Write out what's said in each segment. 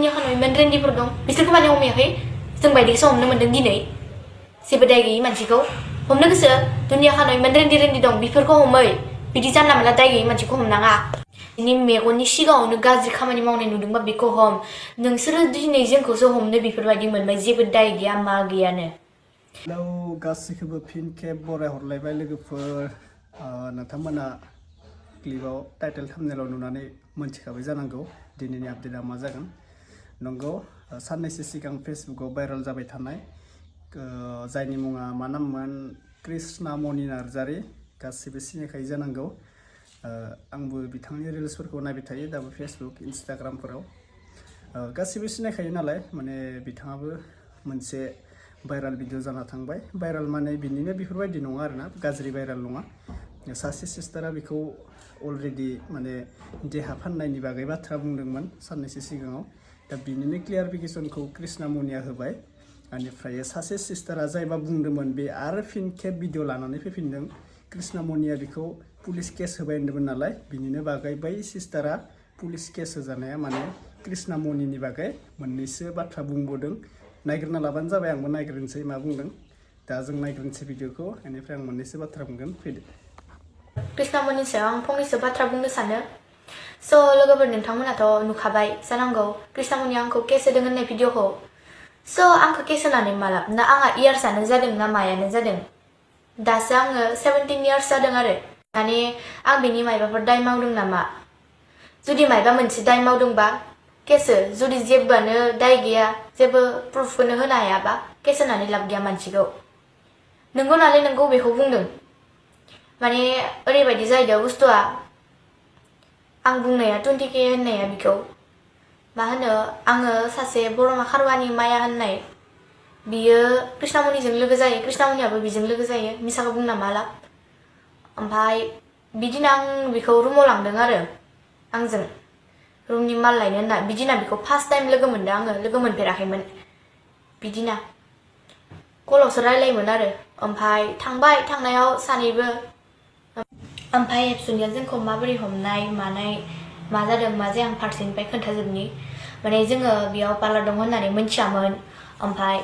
दुनिया खानाय इमान रेन्डिफोर दं बिसोरखौ माने हमायाखै जों बायदिखौसो हमनो मोन्दों दिनै जेबो दाय गैयै मानसिखौ हमनो गोसो दुनिया खानाय इमान रेन्डि दं बेफोरखौ हमै बिदि जानला मोनला दाय गैयै मानसिखौ हमनाङा बिनि मेगननि सिगाङावनो गाज्रि खामानि मावनाय नुदोंबा बेखौ हम नोंसोरो दिनै जोंखौसो हमनो बेफोरबायदि मोनबाय जेबो दाय गैया मा गैयानो हेलौ गासैखौबो फिन खेब बराय हरलायबाय लोगोफोर नोंथांमोना क्लिपाव टाइटेल थाम्बनेलाव नुनानै मोनथिखाबाय जानांगौ दिनैनि आपडेटआ मा जागोन नंगौ साननैसो सिगां फेसबुकाव भाइरेल जाबाय थानाय जायनि मुङा मा नाममोन कृष्णा मनि नार्जारी गासिबो सिनायखायो जानांगौ आंबो बिथांनि रिल्सफोरखौ नायबाय थायो दाबो फेसबुक इन्स्टाग्रामफोराव गासिबो सिनायखायो नालाय माने बिथाङाबो मोनसे भाइरेल भिडिअ जाना थांबाय भाइरेल माने बिनिनो बेफोरबायदि नङा आरोना गाज्रि भाइरेल नङा सासे सिस्टारा बेखौ अलरेडि माने देहा फाननायनि बागै बाथ्रा बुंदोंमोन साननैसो सिगाङाव दा बिनिनो क्लियारिफिकेसनखौ कृष्णा मनिया होबाय बेनिफ्राय सासे सिस्टारा जायबा बुंदोंमोन बे आरो फिन खेब भिडिअ लानानै फैफिनदों कृष्णा मनिया बेखौ पुलिस केस होबाय होनदोंमोन नालाय बिनिनो बागै बै सिस्टारा पुलिस केस होजानाया माने कृष्णा मनिनि बागै मोननैसो बाथ्रा बुंबोदों नायग्रोना लाबानो जाबाय आंबो नायग्रोनोसै मा बुंदों दा जों नायग्रोनोसै भिडिअखौ बेनिफ्राय आं मोननैसो बाथ्रा बुंगोन फैदो कृष्णा मनिनि सायाव आं फंनैसो बाथ्रा बुंनो सानो स' लोगोफोर नोंथांमोनाथ' नुखाबाय जानांगौ कृष्णा मनिया आंखौ केस होदों होननाय भिडिअखौ स' आंखौ केस होनानै माला ना आंहा इयार्सआनो जादों ना मायानो जादों दासो आङो 17 इयार्स जादों आरो माने आं बेनि मायबाफोर दाय मावदों नामा जुदि मायबा मोनसे दाय मावदोंबा केस जुदि जेबोआनो दाय गैया जेबो प्रुफखौनो होनो हायाबा केस होनानै लाब गैया मानसिखौ नंगौ नालाय नंगौ बेखौ बुंदों माने ओरैबायदि जाहैदों बुस्थुआ आं बुंनाया 20K होननाया बिखौ मा होनो आङो सासे बरमा खारवानि माया होननाय बियो कृष्णा मनिजों लोगो जायो कृष्णा मनियाबो बिजों लोगो जायो मिसाखौ बुंना मा लाब ओमफ्राय बिदिनो आं बिखौ रुमाव लांदों आरो आंजों रुमनि माल लायनो होनना बिदिना बिखौ फार्स्ट टाइम लोगो मोनदों आङो लोगो मोनफेराखैमोन बिदिना कलावसो रायलायोमोन आरो ओमफ्राय थांबाय थांनायाव सानैबो ओमफ्राय एबसुनिया जोंखौ माबोरै हमनाय मानाय मा जादों मा जाया आं फारसेनिफ्राय खोन्थाजोबनि माने जोङो बेयाव पार्लार दं होननानै मिन्थियामोन ओमफ्राय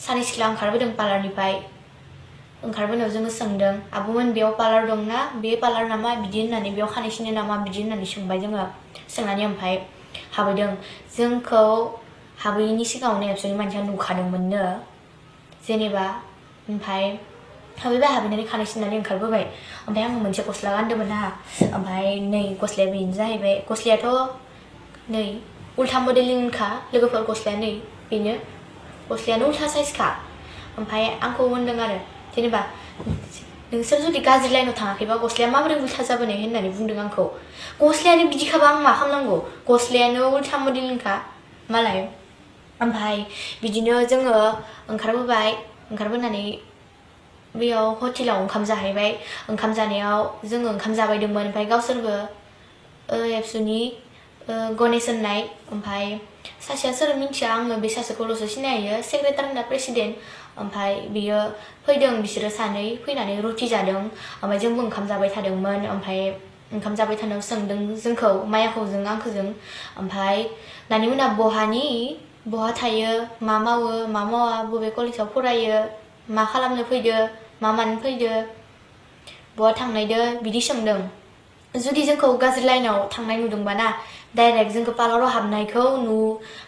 सानै सिख्ला ओंखारबोदों पार्लारनिफ्राय ओंखारबोनायाव जोङो सोंदों आब'मोन बेयाव पार्लार दं ना बे पार्लार नामा बिदि होननानै बेयाव खानाय सिनो नामा बिदि होननानै सोंबाय जोङो सोंनानै ओमफ्राय हाबैदों जोंखौ हाबैनि सिगाङावनो एबसुनि मानसिया नुखादोंमोननो जेनेबा ओमफ्राय हाबैबाय हाबैनानै खानाय सिननानै ओंखारबोबाय ओमफ्राय आङो मोनसे गस्ला गानदोंमोन ना ओमफ्राय नै गस्लाया बेनो जाहैबाय गस्लायाथ' नै उल्था मडेलिंखा लोगोफोर गस्लाया नै बेनो गस्लायानो उल्था साइजखा ओमफ्राय आंखौ होनदों आरो जेनेबा नोंसोर जुदि गाज्रि लाइनाव थाङाखैबा गस्लाया माबोरै उल्था जाबोनाय होननानै बुंदों आंखौ गस्लायानो बिदिखाबा आं मा खालामनांगौ गस्लायानो उल्था मडेलिंखा मालाय ओमफ्राय बिदिनो जोङो ओंखारबोबाय ओंखारबोनानै बेयाव हटेलाव ओंखाम जाहैबाय ओंखाम जानायाव जोङो ओंखाम जाबायदोंमोन ओमफ्राय गावसोरबो एबसुनि गणेश होननाय ओमफ्राय सासेया सोर मिन्थिया आङो बे सासेखौल'सो सिनायो सेक्रेटारि ना प्रेसिडेन्ट ओमफ्राय बियो फैदों बिसोरो सानै फैनानै रुटि जादों ओमफ्राय जोंबो ओंखाम जाबाय थादोंमोन ओमफ्राय ओंखाम जाबाय थानायाव सोंदों जोंखौ मायाखौजों आंखौजों ओमफ्राय नानिमोना बहा थायो मा मावो मा मावा बबे कलेजाव फरायो मा खालामनो फैदो मा मानो फैदो बहा थांनायदो बिदि सोंदों जुदि जोंखौ गाज्रि लाइनाव थांनाय नुदोंबा ना डाइरेक्ट जोंखौ पार्लाराव हाबनायखौ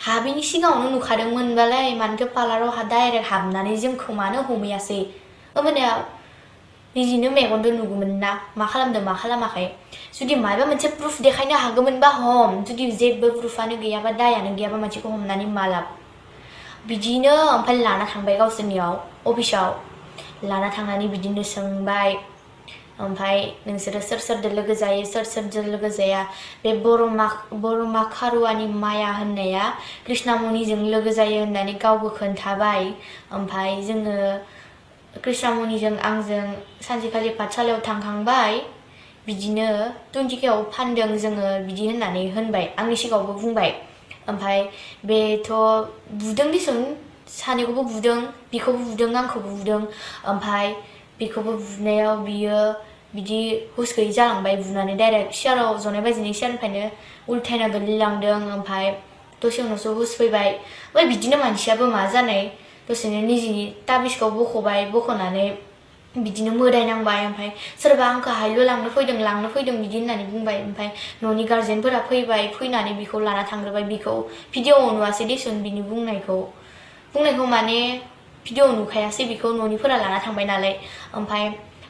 हाबैनि सिगाङावनो नुखादोंमोनबालाय मानोथो पार्लाराव डाइरेक्ट हाबनानै जोंखौ मानो हमहैयासै होमबानिया निजिनो मेगनजों नुगौमोन ना मा खालामदों मा खालामाखै जुदि माबा मोनसे प्रुफ देखायनो हागौमोनबा हम जुदि जेबो प्रुफानो गैयाबा दायानो गैयाबा मानसिखौ हमनानै मा लाब बिदिनो ओमफ्राय लाना थांबाय गावसोरनियाव अफिसाव लाना थांनानै बिदिनो सोंबाय ओमफ्राय नोंसोरो सोर सोरजों लोगो जायो सोर सोरजों लोगो जाया बे बरमा खारुवानि माया होननाया कृष्णा मनिजों लोगो जायो होननानै गावबो खोन्थाबाय ओमफ्राय जोङो कृष्णा मनिजों आंजों सानसेखालि पाठसालायाव थांखांबाय बिदिनो 20K आव फानदों जोङो बिदि होननानै होनबाय आंनि सिगाङावबो बुंबाय ओमफ्राय बेथ' बुदों दिसुन सानैखौबो बुदों बिखौबो बुदों आंखौबो बुदों ओमफ्राय बिखौबो बुनायाव बियो बिदि हुस गैयै जालांबाय बुनानै डाइरेक्ट सियाराव जनाय बायदिनो सियारनिफ्रायनो उल्थायना गोलैलांदों ओमफ्राय दसे उनावसो हुस फैबाय ओमफ्राय बिदिनो मानसियाबो मा जानाय दसेनो निजिनि ताबिजखौ बख'बाय बख'नानै बिदिनो मोदायनांबाय ओमफ्राय सोरबा आंखौ हायल' लांनो फैदों बिदि होननानै बुंबाय ओमफ्राय न'नि गार्जेनफोरा फैबाय फैनानै बिखौ लाना थांग्रोबाय बिखौ भिडिअ'आव नुवासै देसुन बिनि बुंनायखौ माने भिडिअ'आव नुखायासै बिखौ न'निफोरा लाना थांबाय नालाय ओमफ्राय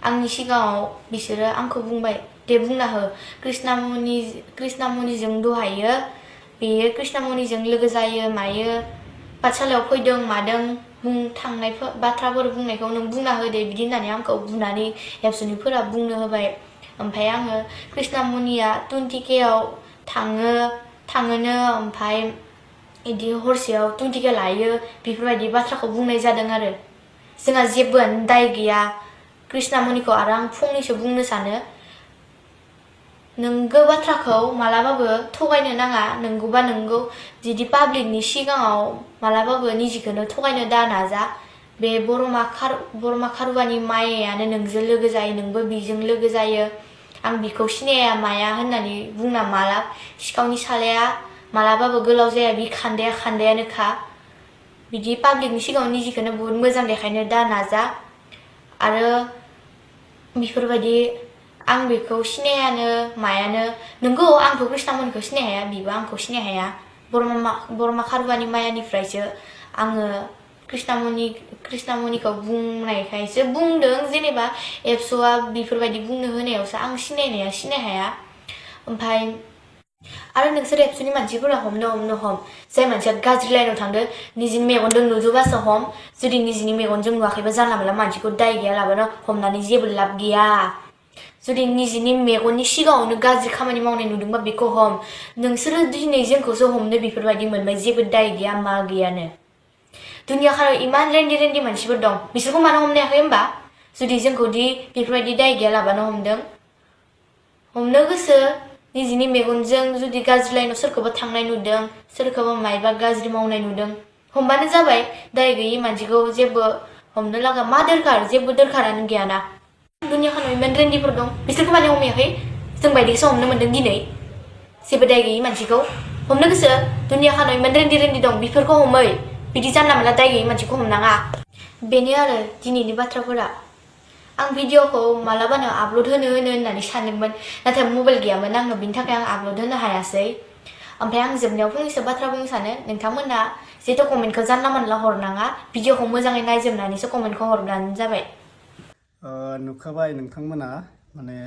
आंनि सिगाङाव बिसोरो आंखौ बुंबाय दे बुंना हो कृष्णा मनिजों दहायो बेयो कृष्णा मनिजों लोगो जायो मायो पाठसालायाव फैदों मादों थांनाय बाथ्राफोर बुंनायखौ नों बुंना हो दे बिदि होननानै आंखौ बुनानै एबसुनिफोरा बुंनो होबाय ओमफ्राय आङो कृष्णा मनिया 20Kआव थाङोनो ओमफ्राय बिदि हरसेयाव 20K लायो बेफोरबायदि बाथ्राखौ बुंनाय जादों आरो जोंहा जेबोआनो दाय गैया कृष्णा मनिखौ आरो आं फंनैसो बुंनो सानो नोंगौ बाथ्राखौ मालाबाबो थगायनो नाङा नंगौबा नंगौ जुदि पाब्लिकनि सिगाङाव मालाबाबो निजिखौनो थगायनो दा नाजा बे बरमा खारुवानि मायानो नोंजों लोगो जायो नोंबो बिजों लोगो जायो आं बिखौ सिनाया माया होननानै बुंना माला सिखावनि सालाया मालाबाबो गोलाव जाया बि खान्दायानोखा बिदि पाब्लिकनि सिगाङाव निजिखौनो बुहुत मोजां देखायनो दा नाजा आरो बेफोरबायदि आं बेखौ सिनायानो मायानो नंगौ आंथ' कृष्णा मनिखौ सिनाय हाया बिबो आंखौ सिनाय हाया बरमा खारुवानि मायानिफ्रायसो आङो कृष्णा मनिखौ बुंनायखायसो बुंदों जेनेबा एबसुआ बेफोरबायदि बुंनो होनायावसो आं सिनाय हाया ओमफ्राय आरो नोंसोर एबसुनि मानसिफोरा हमनो जाय मानसिया गाज्रि लाइनाव थांदो निजिनि मेगनजों नुजोबासो हम जुदि निजिनि मेगनजों नुवाखैबा जानला मोनला मानसिखौ दाय गैया लाबानो हमनानै जेबो लाब गैया जुदि निजिनि मेगननि सिगाङावनो गाज्रि खामानि मावनाय नुदोंबा बेखौ हम नोंसोरो दिनै जोंखौसो हमनो बेफोरबायदि मोनबाय जेबो दाय गैया मा गैयानो दुनियायाव इमान रेन्डि मानसिफोर दं बिसोरखौ मानो हमनो हायाखै होमबा जुदि जोंखौदि बेफोरबायदि दाय गैया लाबानो हमनो गोसो निजिनि मेगनजों जुदि गाज्रि लाइनाव सोरखौबा थांनाय नुदों सोरखौबा मायबा गाज्रि मावनाय नुदों हमबानो जाबाय दाय गैयि मानसिखौ जेबो हमनो लागा मा दरखार जेबो दरखारानो गैयाना दुनियायाव इमान रेन्डिफोर दं बिसोरखौ मानो हमयाखै जों बायदिखौसो हमनो मोनदों दिनै जेबो दाय गैयि मानसिखौ हमनो गोसो दुनियायाव इमान रेन्डि दं बेफोरखौ हमै बिदि जानला मोनला दाय गैयि मानसिखौ हमनाङा बेनो आरो दिनैनि बाथ्राफोरा आं भिडिअ'खौ मालाबानो आपल'ड होननानै सानदोंमोन नाथाय मबाइल गैयामोन आंनो बिनि थाखाय आं आपल'ड होनो हायासै ओमफ्राय आं जोबनायाव फंनैसो बाथ्रा बुंनो सानो नोंथांमोना जेथु कमेन्टखौ जानला मोनला हरनाङा भिडिअ'खौ मोजाङै नायजोबनानैसो कमेन्टखौ हरब्लानो जाबाय नुखाबाय नोंथांमोना माने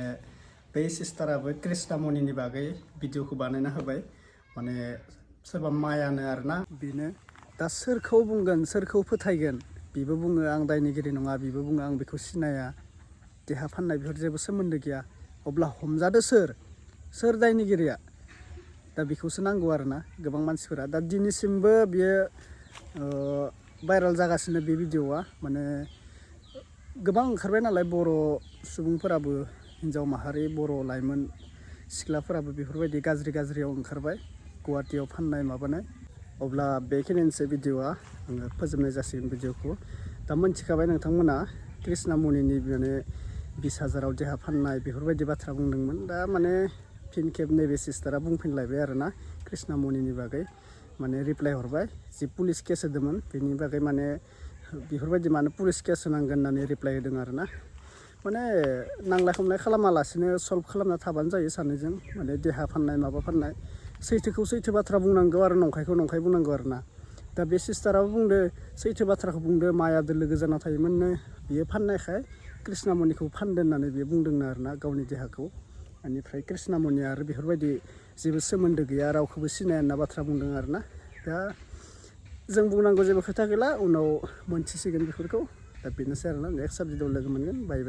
बे सिस्टाराबो कृष्णा मनिनि बागै भिडिअ'खौ बानायना होबाय माने सोरबा मायानो आरोना बेनो दा सोरखौ बुंगोन सोरखौ फोथायगोन बिबो बुङो आं दायनिगिरि नङा बिबो बुङो आं बेखौ सिनाया देहा फाननाय बेफोर जेबो सोमोन्दो गैया अब्ला हमजादो सोर दायनिगिरिया दा बेखौसो नांगौ आरोना गोबां मानसिफोरा दा दिनैसिमबो बियो भाइराल जागासिनो बे भिडिअ'आ माने गोबां ओंखारबाय नालाय बर' सुबुंफोराबो हिन्जाव माहारि बर' लाइमोन सिख्लाफोराबो बेफोरबायदि गाज्रियाव ओंखारबाय गुवाहाटियाव फाननाय माबानाय अब्ला बेखिनियानोसै भिडिअ'आ आङो फोजोबनाय जासिगोन भिडिअ'खौ दा मोनथिखाबाय नोंथांमोना कृष्णा मनिनि माने 20,000आव देहा फाननाय बेफोरबायदि बाथ्रा बुंदोंमोन दा माने फिन खेब नैबे सिस्टारा बुंफिनलायबाय आरोना कृष्णा मनिनि बागै माने रिप्लाय हरबाय जि पुलिस केस होदोंमोन बेनि बागै माने बेफोरबायदि मानो पुलिस केस होनांगोन होननानै रिप्लाय होदों आरोना माने नांलाय खमलाय खालामालासिनो सल्भ खालामना थाबानो जायो सानैजों माने देहा फाननाय माबा फाननाय सैथोखौ सैथो बाथ्रा बुंनांगौ आरो नंखायखौ नंखाय बुंनांगौ आरोना दा बे सिस्टाराबो बुंदो सैथो बाथ्राखौ बुंदो मायादो लोगो जाना थायोमोननो बियो फाननायखाय कृष्णा मनिखौ फानदो होननानै बियो बुंदोंनो आरोना गावनि देहाखौ बेनिफ्राय कृष्णा मनिया आरो बेफोरबायदि जेबो सोमोन्दो गैया रावखौबो सिनाया होनना बाथ्रा बुंदों आरोना दा जों बुंनांगौ जेबो खोथा गैला उनाव मोनथिसिगोन बेफोरखौ दा बेनोसै आरोना नेक्स्ट साबजेक्टआव लोगो मोनगोन बाय